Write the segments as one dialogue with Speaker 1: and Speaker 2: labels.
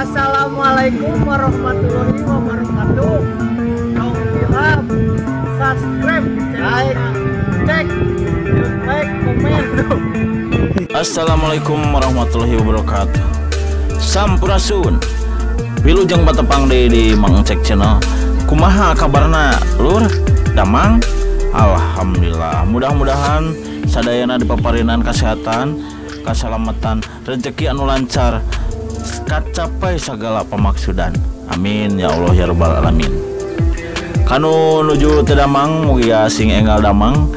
Speaker 1: Assalamualaikum warahmatullahi wabarakatuh. Tong hilap, subscribe, like, cek, like, komen.
Speaker 2: Assalamualaikum warahmatullahi wabarakatuh. Sampurasun. Wilujeng patepang deui di Mang Encek Channel. Kumaha kabarna lur? Damang? Alhamdulillah. Mudah-mudahan sadayana dipaparinan kesehatan, keselamatan, rezeki anu lancar, kacapai segala pemaksudan. Amin ya Allah ya rabbal alamin. Kanu nuju teu damang mugia sing enggal damang.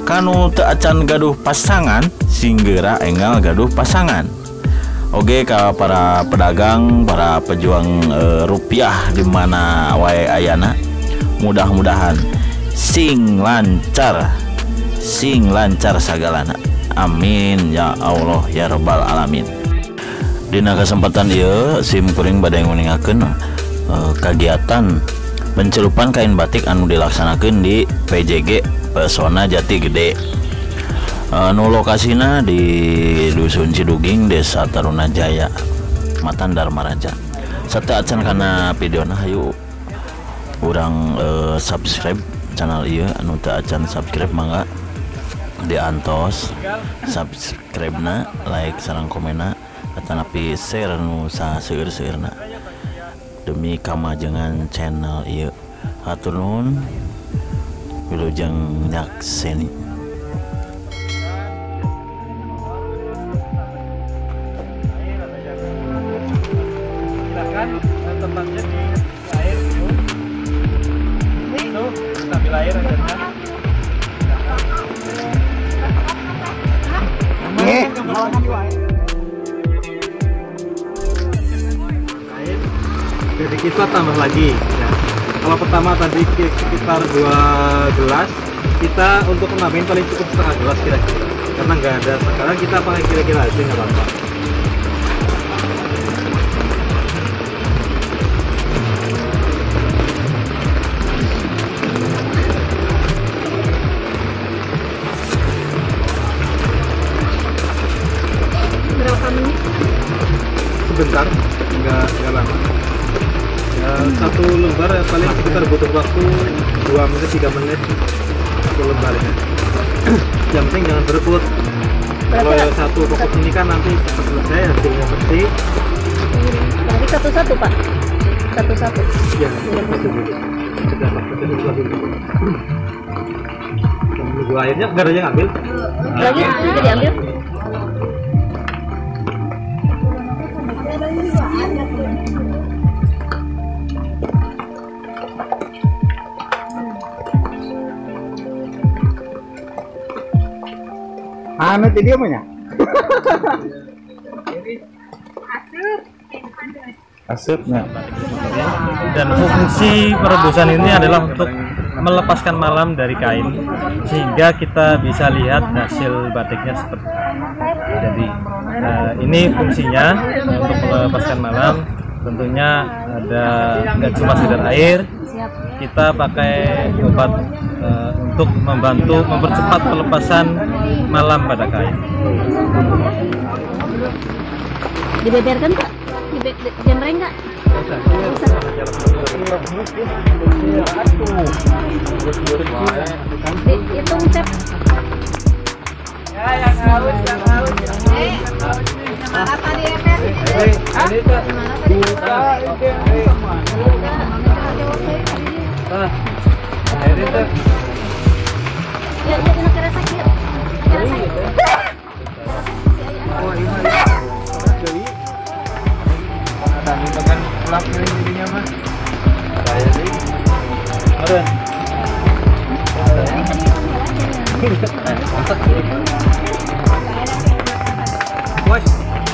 Speaker 2: Kanu teu acan gaduh pasangan sing geura enggal gaduh pasangan. Oke, ka para pedagang, para pejuang rupiah di mana wae ayana, mudah-mudahan sing lancar sagalana. Amin ya Allah ya rabbal alamin. Dina kesempatan ieu sim kuring bade nguningakeun kagiatan pencelupan kain batik anu dilaksanakeun di PJG Pesona Jati Gede. Nu lokasina di Dusun Ciduging, Desa Tarunajaya, Matan Darmaraja. Sateu acan kana videona hayu urang subscribe channel ieu. Anu teu acan subscribe mangga diantos subscribe-na, like sareng komenna, atanapi share nu saseueur-seueurna demi kamajengan channel ieu. Hatur nuhun, wilujeng nyakseni.
Speaker 3: Silakan tempatnya di air itu. Itu ambil air aja. Jadi kita tambah lagi ya. Kalau pertama tadi sekitar 2 gelas, kita untuk menambahin paling cukup setengah gelas kira-kira. Karena nggak ada sekarang, kita pakai kira-kira aja nggak apa-apa.
Speaker 4: Berapa menit?
Speaker 3: Sebentar, nggak lama. Ya, satu lembar ya, paling sekitar butuh waktu 2 menit 3 menit satu lembar ya. Yang penting jangan berebut. Kalau satu fokus ini kan nanti cepat selesai, hasilnya bersih.
Speaker 4: Nanti satu-satu Pak? Satu-satu?
Speaker 3: Ya, satu dulu. Sudah satu dulu. Nunggu airnya, nggak ada yang ambil.
Speaker 4: Lagi bisa diambil?
Speaker 1: Anu tadi apa nya?
Speaker 4: Asup.
Speaker 1: Asupnya.
Speaker 3: Dan fungsi perebusan ini adalah untuk melepaskan malam dari kain sehingga kita bisa lihat hasil batiknya seperti ini. Jadi ini fungsinya untuk melepaskan malam. Tentunya ada nggak cuma sekedar air, kita pakai obat untuk membantu mempercepat pelepasan malam pada kain.
Speaker 4: Dibeberkan Pak? Dijemreng nggak? Dihitung cep.
Speaker 1: Ya, yang haus, yang haus, yang haus. Bos,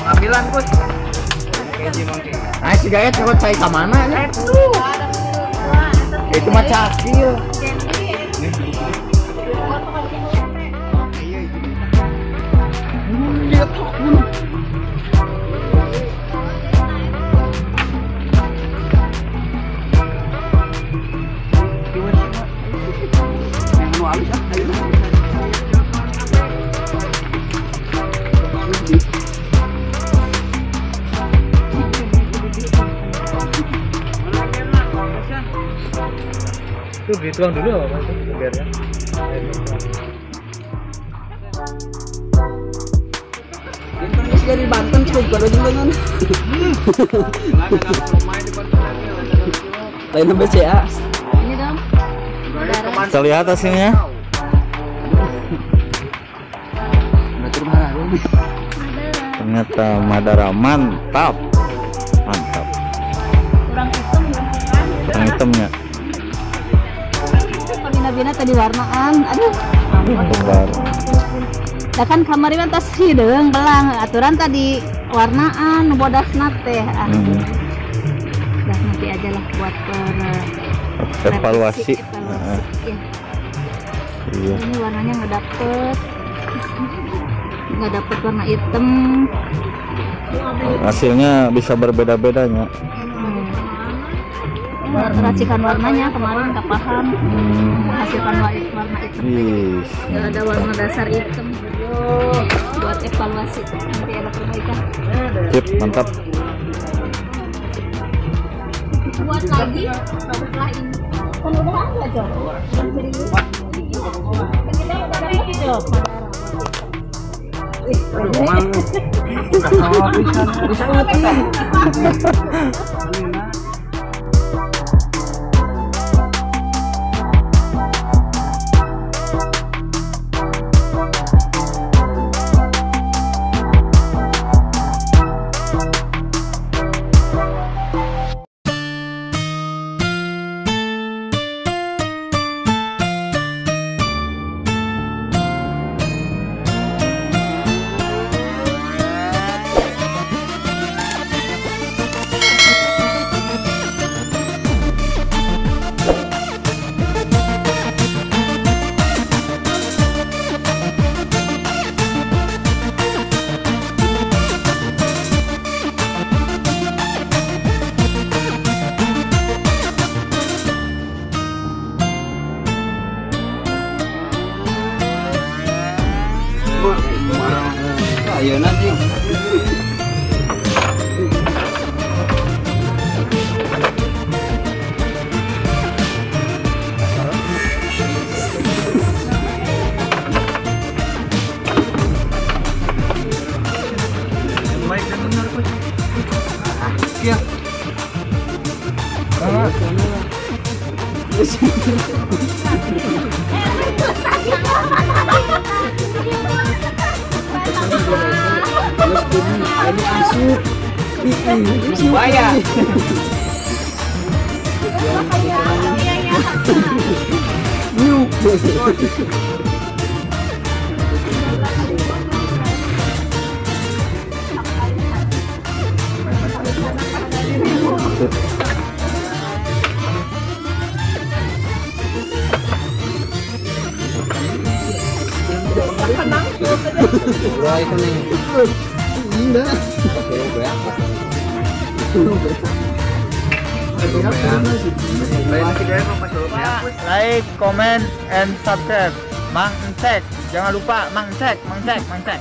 Speaker 1: pengambilan bos. Nah, si gaya cewek saya ke mana nih? Itu mah cakil.
Speaker 3: Dituang dulu apa Mas? Biarnya.
Speaker 1: Dari Banten cukup baru juga kan. Lain BCA.
Speaker 4: Ini dong.
Speaker 2: Kita lihat hasilnya. Ternyata Madara mantap. Mantap.
Speaker 4: Kurang hitam ya.
Speaker 2: Kurang hitamnya.
Speaker 4: Bina-bina tadi warnaan. Aduh.
Speaker 2: Kembar.
Speaker 4: Lah kan kamari mah tos hideung belang aturan tadi warnaan bodasna teh. Ah. Dah nanti aja lah buat
Speaker 2: evaluasi.
Speaker 4: Ya.
Speaker 2: Iya.
Speaker 4: Ini warnanya nggak dapet. Nggak dapet warna hitam.
Speaker 2: Hasilnya bisa berbeda-bedanya.
Speaker 4: Racikan warnanya kemarin nggak paham. Menghasilkan warna hitam. Nggak ada warna dasar hitam. Buat evaluasi nanti ada perbaikan.
Speaker 2: Sip, mantap.
Speaker 4: Buat lagi setelah ini. Kan udah ada Jok. Kan kita udah dapet Jok.
Speaker 1: Bisa ngerti. Ayo nanti.
Speaker 3: Iya.
Speaker 1: Bahaya.
Speaker 5: Like, comment, and subscribe. Mang Cek, jangan lupa Mang Cek, Mang Cek, Mang Cek.